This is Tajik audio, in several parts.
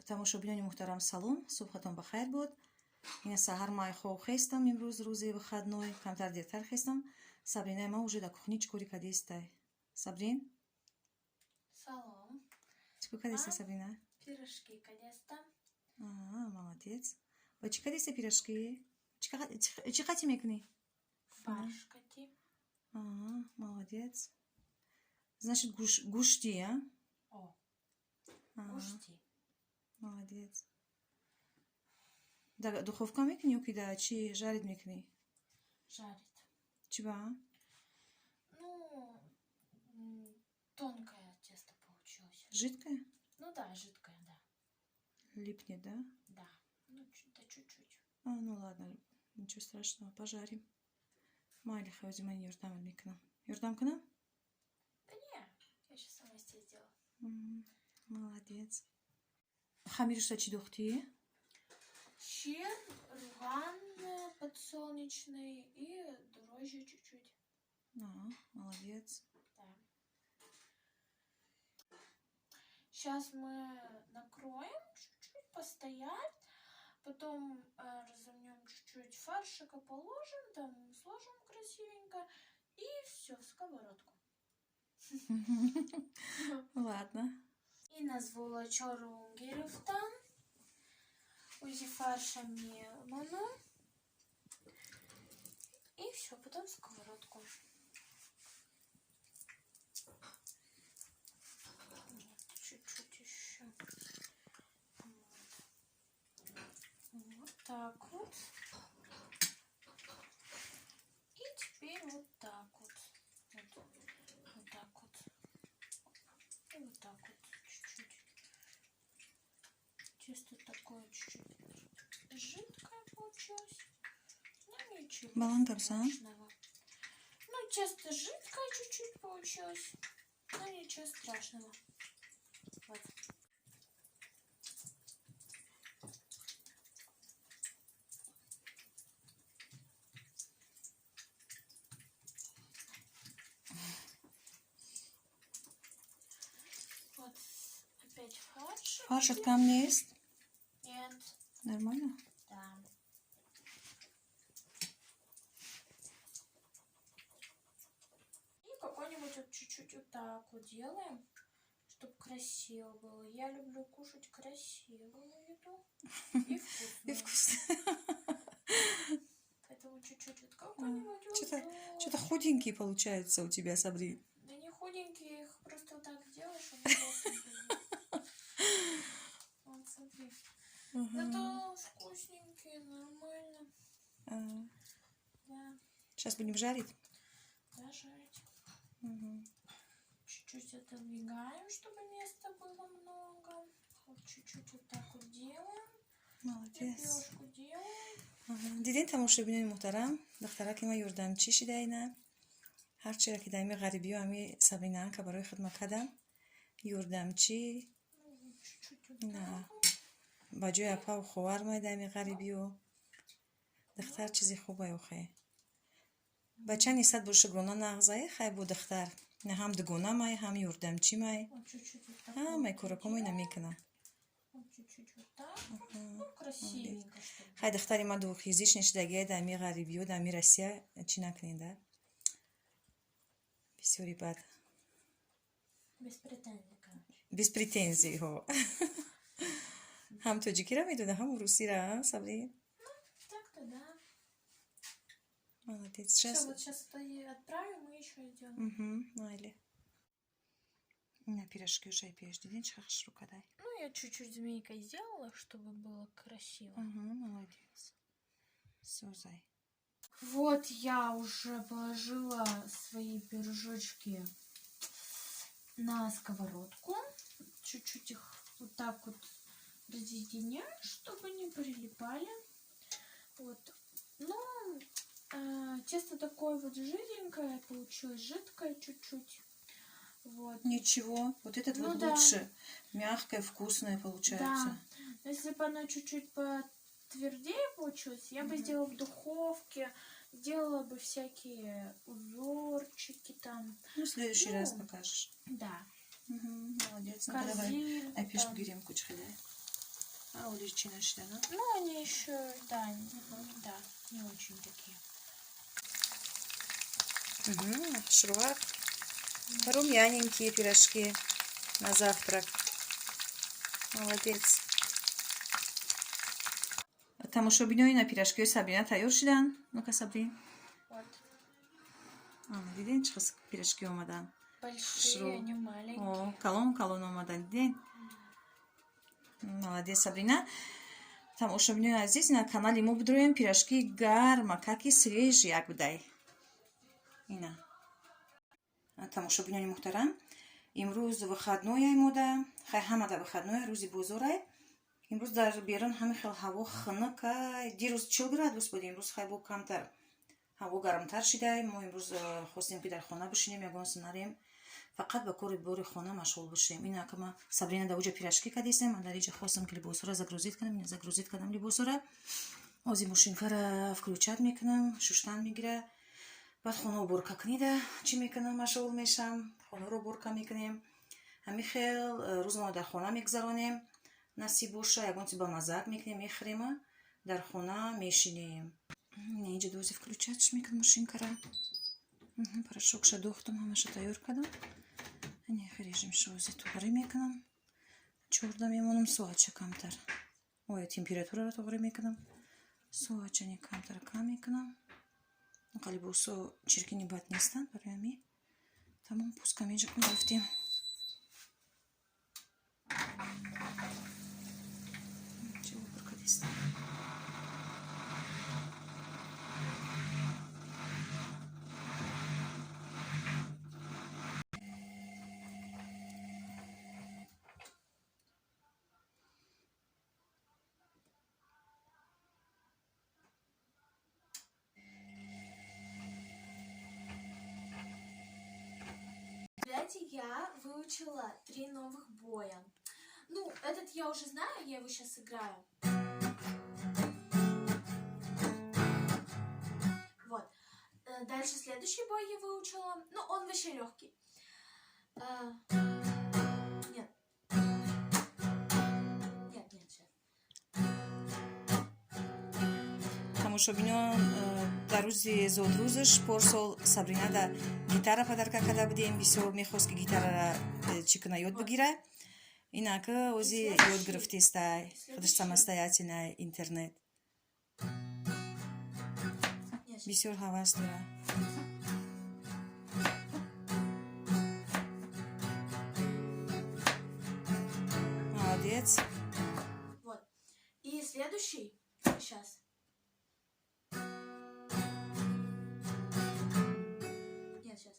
Тамошобинони муҳтарам, салом, субҳатон бахайр буд. Ина саҳар май хоб хестам, имрӯз рӯзи выходной, камтар дертар хестам. Сабринаи ман уже дар кухни чӣ кори кардистай? Сабрин? Салом. Чӣ кор кардистай, Ман Сабрина? Пирожки кадестам. А, молодец. Ба чӣ кардистай пирожки? Чӣ қати мекунӣ? Фарш кати. А, молодец. Значит, гӯшти, а? О, А, гӯшти. Молодец. Дар духовка мекунӣ ё ки дар чӣ жарить мекунӣ? Жарит. Чӣ ба? Ну, тонкое тесто получилось. Жидкое? Ну да, жидкое, да. Липнет, да? Да. Ну, да чуть-чуть. А, ну ладно, ничего страшного, пожарим. Майли, ҳози ман ёрдам мекунам. Ёрдам кунам? Да не, я сейчас сама себе сделаю. Молодец. Хамирша чӣ духтӣ? Шир, руған подсолнечный и дрожжи чуть-чуть. А, молодец. Да. Сейчас мы накроем чуть-чуть, постоять. Потом разомнем чуть-чуть фаршика, положим, там сложим красивенько. И все, в сковородку. Ладно. И на зволочору гирифтан. Узи фарша мемону. И все, потом в сковородку. Вот, чуть-чуть еще. Вот. Вот так вот. И теперь вот так вот. Вот, вот так вот. И вот так вот чуть-чуть. Тесто такое чуть-чуть жидкое получилось. Ну ничего Балан капсан. страшного. Ну, тесто жидкое чуть-чуть получилось. Но ничего страшного. Вот. Вот опять фарш. Фарш от камня есть? Нет. Нормально? Да. И какой-нибудь вот чуть-чуть вот так вот делаем, чтоб красиво было. Я люблю кушать красивую еду и вкусную. И вкусно. Поэтому чуть-чуть вот какой-нибудь узор. Чё-то худенькие получаются у тебя, Сабри. Да не худенькие, их просто вот так сделаешь, они толстенькие. Вот, смотри. Зато вкусненькие, нормально. Да. Сейчас будем жарить? Да, жарить. Чуть-чуть отодвигаем, чтобы места было много. Вот чуть-чуть вот так вот делаем. Молодец. Лепешку делаем. Дидин, тамошобинони муҳтарам, духтараки ма ёрдамчӣ шида ина. Ҳарчира ки дар ами ғарибиё ами Сабринаанка барои хидма кардам. Ёрдамчӣ. Ну, чуть-чуть вот На. так вот. Ба ҷои апаву ховар май дар ами ғарибиё. Духтар чизи хубае охе. Бача нисад бо шукрона нағзае, хай бо духтар. На ҳам дугона май, ҳам ёрдамчӣ май. Вот чуть-чуть вот так Ҳамаи вот коракомой делаем. намекунам. Вот чуть-чуть вот так вот. Ну, красивенько, чтобы. Хай, духтари ма двухязычный шидагия дар ами ғарибиё, дар ами Россия чӣ накунед, да? Бисёри бад. Без претензий, короче. Без претензий, ҳо. Ҳам тоҷикиро медона, ҳам русиро, а, Сабри? Так-то да. Молодец. Все, Сейчас. вот сейчас это и отправим и еще идем. Майли. Ина пирожки уже пеш дидин, чӣ хушрӯ кадай. Ну, я чуть-чуть змейкой сделала, чтобы было красиво. Молодец. Созай. Вот я уже положила свои пирожочки на сковородку. Чуть-чуть их вот так вот разъединяю, чтобы не прилипали. Вот. Ну, тесто такое вот жиденькое получилось, жидкое чуть-чуть. Вот. Ничего, вот этот Ну вот да. лучше. Мягкое, вкусное получается. Да. Но если бы оно чуть-чуть потвердее получилось, я бы сделала в духовке, сделала бы всякие узорчики там. Ну, в следующий Ну, раз покажешь. Да. Молодец. Ну, давай. Корзинку Ай, пеш там. бигирем кучхи, да? Оли чӣ нашида, на? Ну, они еще, да, да, не очень такие. Шрувак. Румяненькие пирожки на завтрак. Молодец. Тамошобинои, на пирожкиҳои Сабрина тайёр шуданд. Ну-ка, Сабрин. Вот. Ана, диден, чӣ хел пирожки омаданд? Большие, Шру. они маленькие. О, калон калон омаданд, диден? Молодец, Сабрина. Тамошобинои азиз, на канали мо бидроем, пирожки гарма, каки свежий як будай. Ина. Тамошобинони муҳтарам, имрӯз выходной мода, хай ҳамада выходной, рӯзи бозорай. Имрӯз дар берун ҳамин хел ҳаво хунукай. Дирӯз 40 градус буд, имрӯз хай бо камтар ҳаво гармтар шидай. Мо имрӯз хостем, ки дар хона бишинем, ягон нарем, фақат ба кори бори хона машғул бошем. Ина ма Сабрина дар уҷа пирожки кадистем, ман дар иҷа хостам, ки либосҳоро загрузить кунам. Ина, загрузить кардам либосҳоро. Ози мошинкара включать мекунам, шуштан мегира. Баъд хона уборка кунида чӣ мекунам, машғул мешам, хонаро уборка мекунем. Ҳамин хел рӯзморо дар хона мегузаронем. Насиб боша, ягон чиз ба маззак мекунем, мехӯрема, дар хона мешинем. Инҷа дози включать мекунам мошинкара. Порошокша дохтам, ҳамаша тайёр кардам. Режимша ози туғрӣ мекунам. Чорда мемонам, соатча камтар. Оя, температураро туғрӣ мекунам. Соатча не камтар кам мекунам. Либосо чиркини бад нестанд, барои ҳамин. Тамом, пуска меҷакун, рафтем. Чӣ уборка дистам. Знаете, я выучила три новых боя. Ну, этот я уже знаю, я его сейчас играю. Вот. Дальше следующий бой я выучила. Ну, он вообще легкий. Нет. Нет, нет, сейчас. Тамошобинон, дар рӯзи зодрӯзаш порсол Сабрина да гитара подарка карда будем. Бисёр мехост, ки гитарара чӣ куна, ёд бигира. Инака ози ёд гирифтестай худаш самостоятельно, интернет. Нет, щас. Бисёр ҳавас дора. Молодец. Вот. И следующий. Сейчас. Нет, сейчас.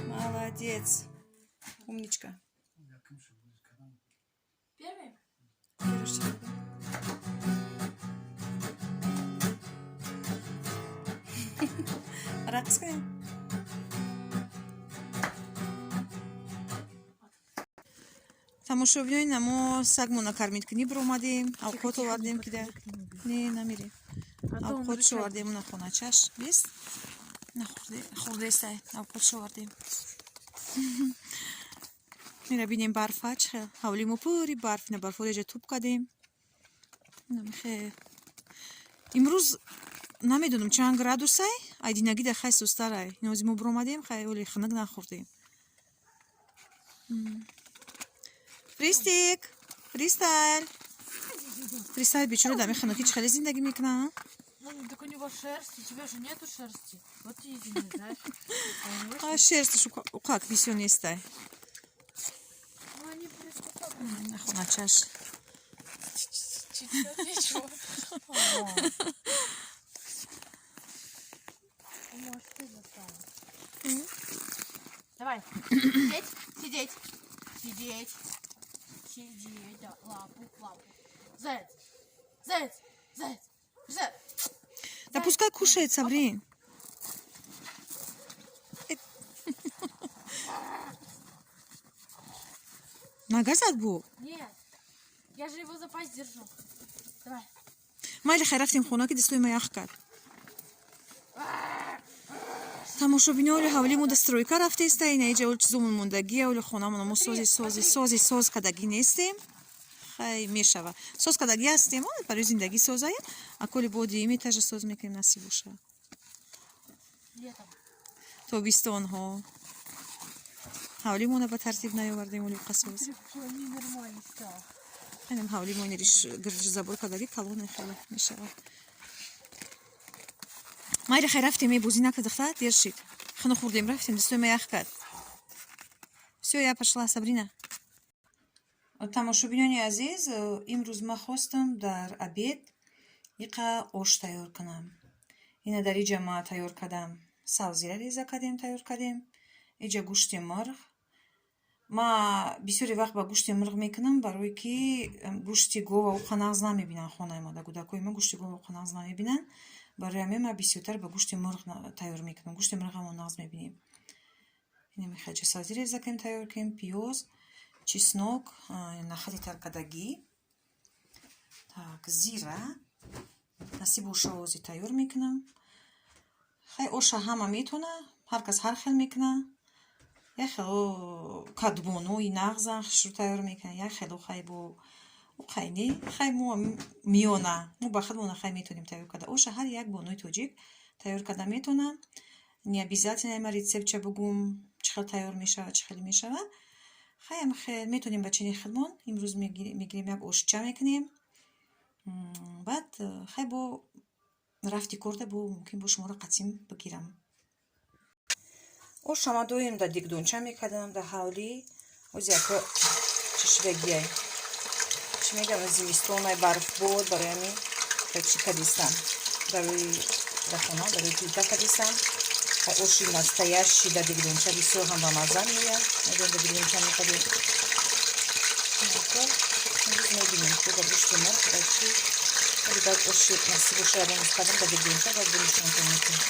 Молодец, умничка. Первый? Первый чӣ буд? Рақс кунем. Тамошобинои, намо сагмона кормить кунӣ биромадем, авқот овардем, ки да не намерем. Авқотш овардем, на хоначаш бис хӯрдестай, авқотш овардем. Мера бинем, барфа чӣ хел, ҳавли мо пури барф. Ина барфҳоро еҷа туп кардем. Намихе имрӯз намедонам чанд градусай, айдинагида хай сустарай. Нози мо биромадем, хай оли хунук нахӯрдем. Фристик, Фристайл, Фристайл бечора дами хунукӣ чӣ хеле зиндагӣ мекунад. Ну, так у него шерсть, у тебя же нету шерсти. Вот ты иди, не знаешь. А у него А шерсташ уқак бисёр нестай. Ну, они просто Хоначаш. чуть-чуть ничего. Может, ты застала. Давай. Сидеть, сидеть, сидеть, сидеть, да, лапу, лапу. Заяц, заяц, заяц, заяц. Да пускай кушает, Сабрин. Нагазад бу. Нет, я же его за пасть держу. Давай. Майли, хай, рафтем хона, ки дастҳои ма ях кард. Тамошобино, оли ҳавлӣ мо да стройка рафтеста, ина иҷа оли чизомон мондагия, оли хонамона мо сози сози сози соз кардагӣ нестем. Хай, мешава, соз кардагӣ ҳастем, барои зиндагӣ созая, аколи бо дуюм этажа соз мекунем, насиб боша. Летом. Тобистонҳо ҳавлимона ба тартиб наёвардем, оли қасоз. Какой ненормальный стал. Инам ҳавли мо, инериш гирдиш забор кардагӣ, калоне хеле мешавад. Майли, хай, рафтем. Е, бозӣ накард, духтар, дер шид. Хино хӯрдем, рафтем, дастҳои ма ях кард. Всё, я пошла, Сабрина. Тамошобинони азиз, имрӯз ман хостам дар обед иқа ош тайёр кунам. Ина дар иҷа ма тайёр кардам, сабзира реза кардем, тайёр кардем. Иҷа гӯшти мурғ. Ма бисёре вақт ба гӯшти мурғ мекунам, барое ки гӯшти гова уқа нағз намебинанд хонаи ма. Да кӯдакҳои ма гӯшти гова уқа нағз намебинанд. Барои ҳамин ман бисёртар ба гӯшти мурғ тайёр мекунам. Гӯшти мурғамо нағз мебинем. Ина мехаҷа сабзӣ реза кардем, тайёр кардем, пиёз, чеснок, нахати таркадагӣ, так, зира. Насиб боша, ози тайёр мекунам. Хай, оша ҳама метона, ҳар кас ҳар хел мекуна. Як хело кадбонуи нағзан хушрӯ тайёр мекунад, як хело хай бо қайне. Хай, мо миёна, мо ба худмона хай метонем тайёр карда. Оша ҳар як бонуи тоҷик тайёр карда метонад. Не обязательно ма рецептча бугум, чӣ хел тайёр мешавад, чӣ хел мешавад. Хайам хел метонем ба чини худмон. Имрӯз мегирем, як ошча мекунем. Баъд хай, бо рафти корда бо мумкин бо шуморо қатсим бигирам. Ошама доим дар дегдонча мекардам дар ҳавлӣ. Ози яко чишидагиай. Чӣ мегӯям, зимистонай, барфбод, барои ҳамин чӣ кадистам. Барои дар хона, барои плита кадистам. Оши настоящий дар дегдонча бисёр ҳам бамазза меояд. Мегӯям, дар дегдонча мекардем. Имрӯз мебинем, ки ба гӯшти мурғ ва чӣ. Баъд оши, насиб боша, ягон рӯз кардам дар дегдонча, баъд бинишонтон мекунем.